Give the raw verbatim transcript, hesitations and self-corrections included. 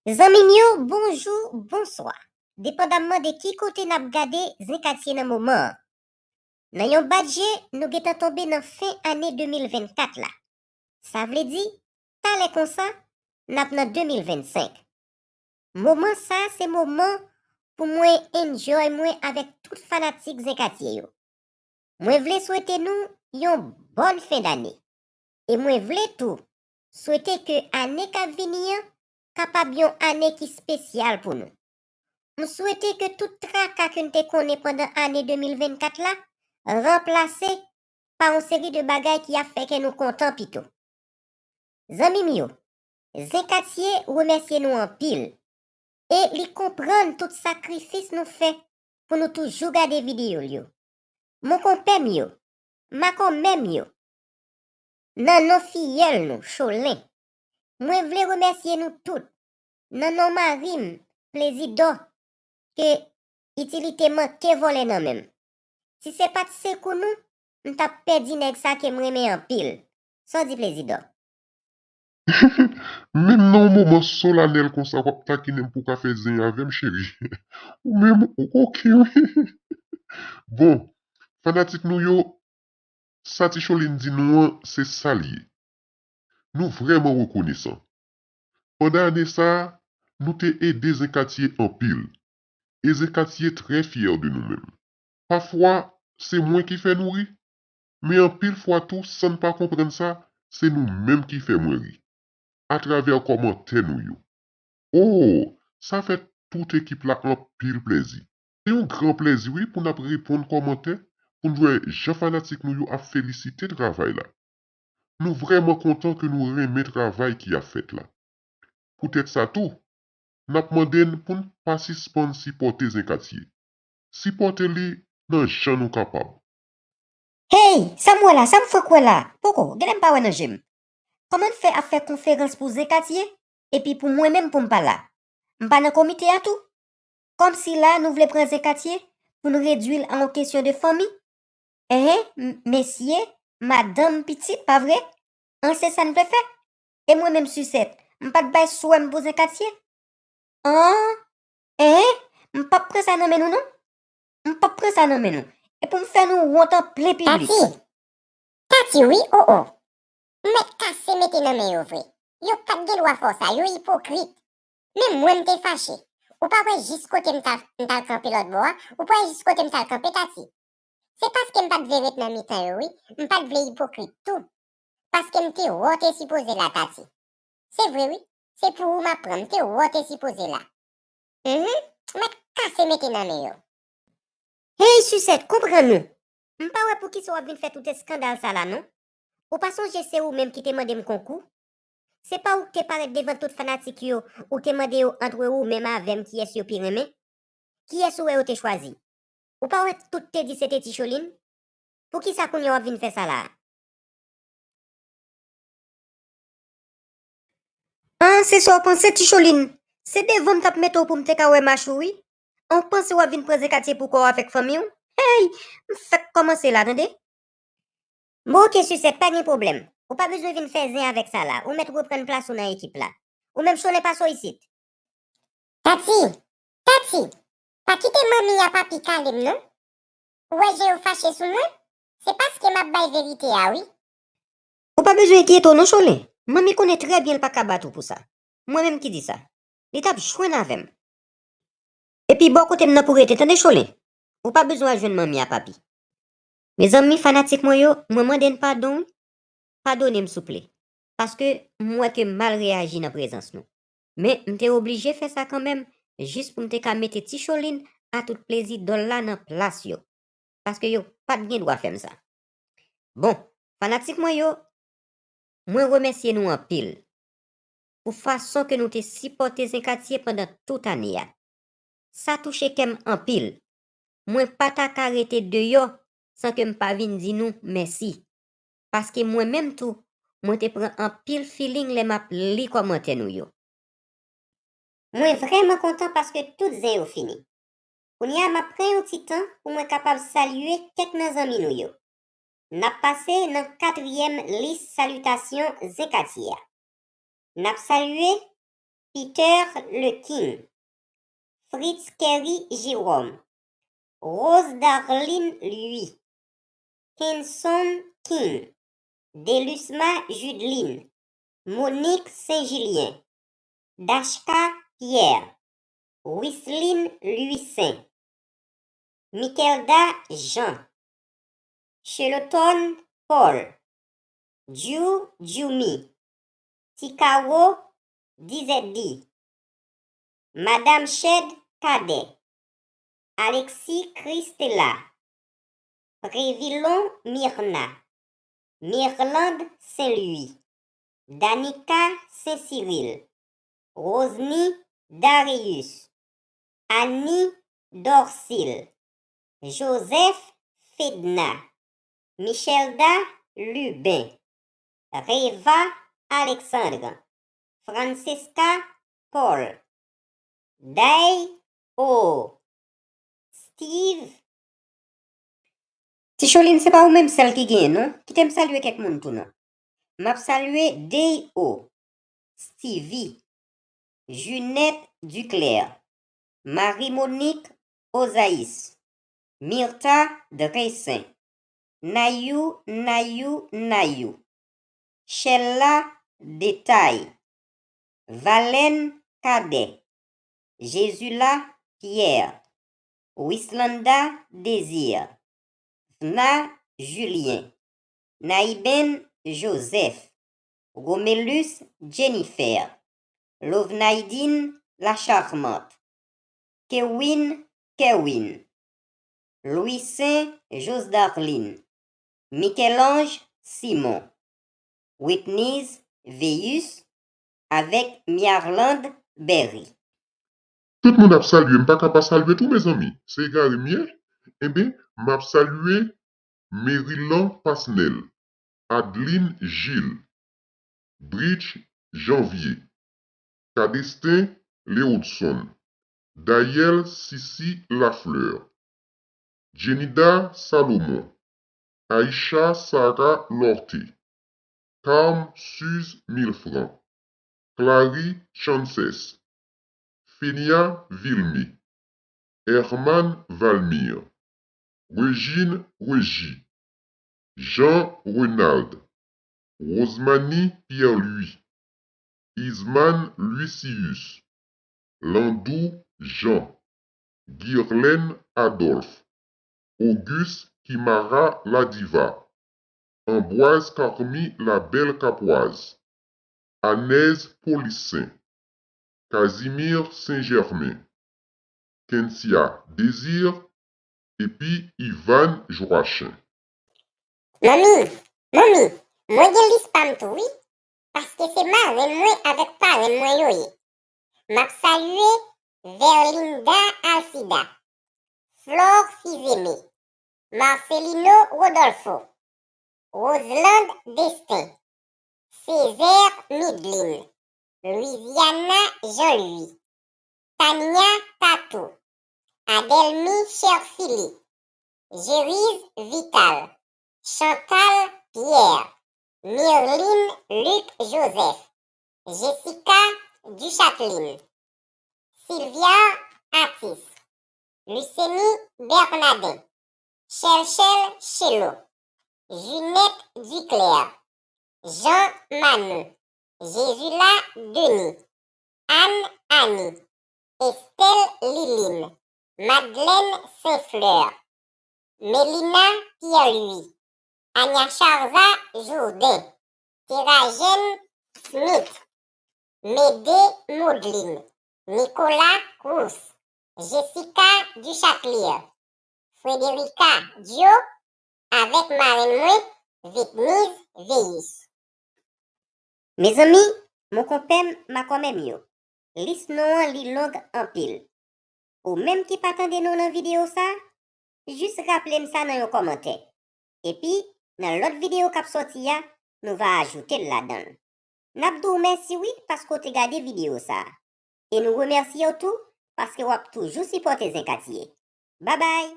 Zanmi m yo, bonjou, bonswa. Depandamman de ki kote n ap gade Zen Katye nan moman an. Nan yon bat je, nou gentan tonbe nan fen ane de mil vennkat la. Sa vle di, talè konsa, n ap nan de mil vennsenk. Moman sa se moman pou mwen enjoy mwen avèk tout fanatik Zen Katye yo. Mwen vle swete nou yon bòn fen dane. E mwen vle tou swete ke ane k ap vini an kapab yon ane ki espesyal pou nou. M swete ke tout traka ke n te konnen pandan ane de mil vennkat la ranplase pa yon seri de bagay ki ap fè kè nou kontan pito. Zanmi m yo, Zen Katye remèsye nou anpil e li konprann tout sakrifis nou fè pou nou toujou gade videyo l yo. Mon konpè m yo, makòmè m yo, nan non fiyèl nou, Cholen, mwen vle remèsye nou tout, nan non mari m, Plezidò, ke itilite manke vole nan men m. Si se pa t sekou nou, m t ap pèdi nèg sa ke m renmen anpil. Sa w di, Plezidò? Menm nan yon moman solanèl konsa w ap takinen m pou w ka fè zen avè m, cheri. Ou menm, ou koken, wi. Bon, fanatik nou yo, sa Ti Cholin di nou an, se sa l ye. Nou vrèman rekonesan. Pandan ane sa a, nou te ede Zen Katye anpil. E Zen Katye trè fyè de nou menm. Pafwa, se mwen ki fè nou ri, men anpil fwa tou, san n pa konprann sa, se nou menm ki fè mwen ri. Atravè kòmantè nou yo. O, sa fè tout ekip la anpil plèzi. Se yon gran plèzi, wi, pou n ap reponn kòmantè, pou n wè jan fanatik nou yo ap felisite travay la. Nou vrèman kontan ke nou renmen travay ki ap fèt la. Poutèt sa tou, n ap mande n pou n pa sispann sipòte Zen Katye. Sipòte li nan jan nou kapab. Hey, sa m wè la, sa m fenk wè la? Poko, genlè m pa wè nan je m. Kòman n fè ap fè konferans pou Zen Katye, epi pou mwen menm pou m pa la? M pa nan komite a tou? Kòmsi la nou vle pran Zen Katye pou n redwi l a yon kesyon de fanmi? Enhen, m- mesye, madanm, pitit, pa vre? An se sa n vle fè? E mwen menm Sisèt, m pa t bay swè m pou Zen Katye? An? Enhen, m p ap pran sa nan men nou non. M p ap pran sa nan men nou. E pou m fè nou wont an plen piblik. Tati! Tati wi, o o! M mèt kase mete nan men yo vre. Yo pa t gen dwa fè w sa, yo ipokrit. Menm mwen m te fache. Ou pa wè jis kote m t al m t al kanpe lòt bò a? Ou pa wè jis kote m t al kanpe, Tati? Se paske m pa t vle ret nan mitan yo wi, m pa t vle ipokrit tou. Paske m te wè w te sipoze la, Tati. Se vre wi, se pou ou m ap pran, m te wè w te sipoze la. Humm, m mèt kase mete nan men yo. Hey Sisèt, konprann ou. M pa wè poukisa w ap vin fè tout eskandal sa la non. Ou pa sonje se ou menm ki te mande m konkou? Se pa ou k te parèt devan tout fanatik yo, ou te mande yo antre ou menm avè m kiyès yo pi renmen? Kiyès ou wè yo te chwazi? Ou pa wè tout te di se te Ti Cholin? Poukisa kounye a w ap vin fè sa la a? An, se sa w panse, Ti Cholin? Se devan m t ap mete w pou m te ka wè mach ou wi. An, w panse w ap vin pran Zen Katye pou kò w avèk fanmi w? Hey! M fèk kòmanse la, tande. Bon, oke, Sisèt, pa gen pwoblèm. Ou pa bezwen vin fè zen avèk sa la. Ou mèt reprann plas ou nan ekip la. Ou menm, Cholen, pase w isit. Tati! Tati! Pa kite manmi a papi kale m non. Ou wè je yo fache sou mwen? Se paske m ap bay verite a wi. Ou pa bezwen enkyete w non, Cholen. Manmi konnen trè byen l pa ka bat ou pou sa. Mwen menm ki di sa. Li t ap jwenn avè m. Epi bò kote m nan pou rete, tande, Cholen. Ou pa bezwen al jwenn manmi a papi. Mezanmi, fanatik mwen yo, mwen mande n padon wi. Padone m souple. Paske m wè ke m mal reyaji nan prezans nou. Men m te oblije fè sa kanmenm, jis pou m te ka mete Ti Cholin a tout plezi dòl la nan plas yo. Paske yo pa t gen dwa fè m sa. Bon, fanatik mwen yo, mwen remèsye nou anpil pou fason ke nou te sipòte Zen Katye pandan tout ane a. Sa touche kè m anpil. Mwen pa ta ka rete deyò san ke m pa vin di nou mèsi. Paske mwen menm tou, mwen te pran anpil feeling lè m ap li kòmantè nou yo. Mwen vrèman kontan paske tout zen yo fini. Kounye a m ap pran yon ti tan pou mwen kapab salye kèk nan zanmi nou yo. N ap pase nan katriyèm lis salitasyon Zen Katye a. N ap salye Peter Lequin, Fritz Kerry Jérôme, Rose Darline Louis, Kenson King, Delusma Judeline, Monique Saint-Julien, Dachka Pierre, Wislin Louissaint, Michelda Jean, Cheloton Paul, Ju Jumi, Tikawo Dizèdi, Madam Shed Cadet, Alexis Christela, Prévilon Myrna, Mirlande Saint-Louis, Danica Saint-Cyril, Rosny Darius, Annie Dorcil, Joseph Fedna, Michelda Lubin, Reva Alexandre, Francesca Paul, Day O, Steve. Ti Cholin, se pa ou menm sèl ki genyen non. Kite m salye kèk moun tou non. M ap salye Day O, Stevie, Junette Duclair, Marie Monique Ozaïs, Myrtha Dressin, Nayou Nayou Nayou, Shella Détail, Valène Cadet, Jesula Pierre, Wislanda Désir, Vna Julien, Naïben Joseph, Romelus Jennifer, Lovnaidine la Charmante, Kewin Kerwin, Louissaint Josdarline, Michel-Ange Simon, Witnise Veus avèk Miarlande Berry. Tout moun ap salye, m pa ka pa salye tou, mezanmi. Se egare m ye? Enben, m ap salye Merilan Pasnel, Adeline Gilles, Bridge Janvier, Cadestin Leodson, Dayel Sissi Lafleur, Jenida Salomon, Aïcha Sarah Lorté, Carm Suze Milfranc, Clary Chances, Fenia Vilmé, Herman Valmir, Regine Regie, Jean Renald, Rosemanie Pierre-Louis, Isman Lucius, Landou Jean, Guirlaine Adolphe, Auguste Kimara Ladiva, Ambroise Carmy Labelle Capoise, Anez Polissaint, Casimir Saint-Germain, Kensia Désir, epi Ivan Joachin. Manmi, manmi, mwen gen lis pa m tou wi, paske se marenn mwen avèk parenn mwen yo ye. M ap salye Verlinda Alcida, Flore Fils-Aimé, Marcelino Rodolfo, Roselande Destin, Césaire Midlin, Louisiana Jean-Louis, Tania Tatou, Adelmy Cherfily, Gérise Vital, Chantal Pierre, Mirline Luc Joseph, Jessica Duchateline, Sylvia Atis, Lucémy Bernadin, Chelchel Chelo, Junette Duclair, Jean Manou, Jesula Denis, Anne Annie, Estelle Liline, Madeleine Saint-Fleur, Melina Pierre-Louis, Anya Charza Jourdain, Terajène Smith, Médée Maudeline, Nicolas Cruz, Jessica Duchatellier, Frederica Dio, avèk marenn mwen, Vitniz Veyis. Mezanmi, mon konpè m, makonmè m yo, lis non an li long anpil. Ou menm ki pa tande non nan videyo sa, jis raple m sa nan yon kòmantè. Epi, nan lòt videyo k ap sòti a, nou va ajoute l ladan l. N ap di w mèsi wi paske w te gade videyo sa a. E nou remèsye w tou paske w ap toujou sipòte Zen Katye. Babay!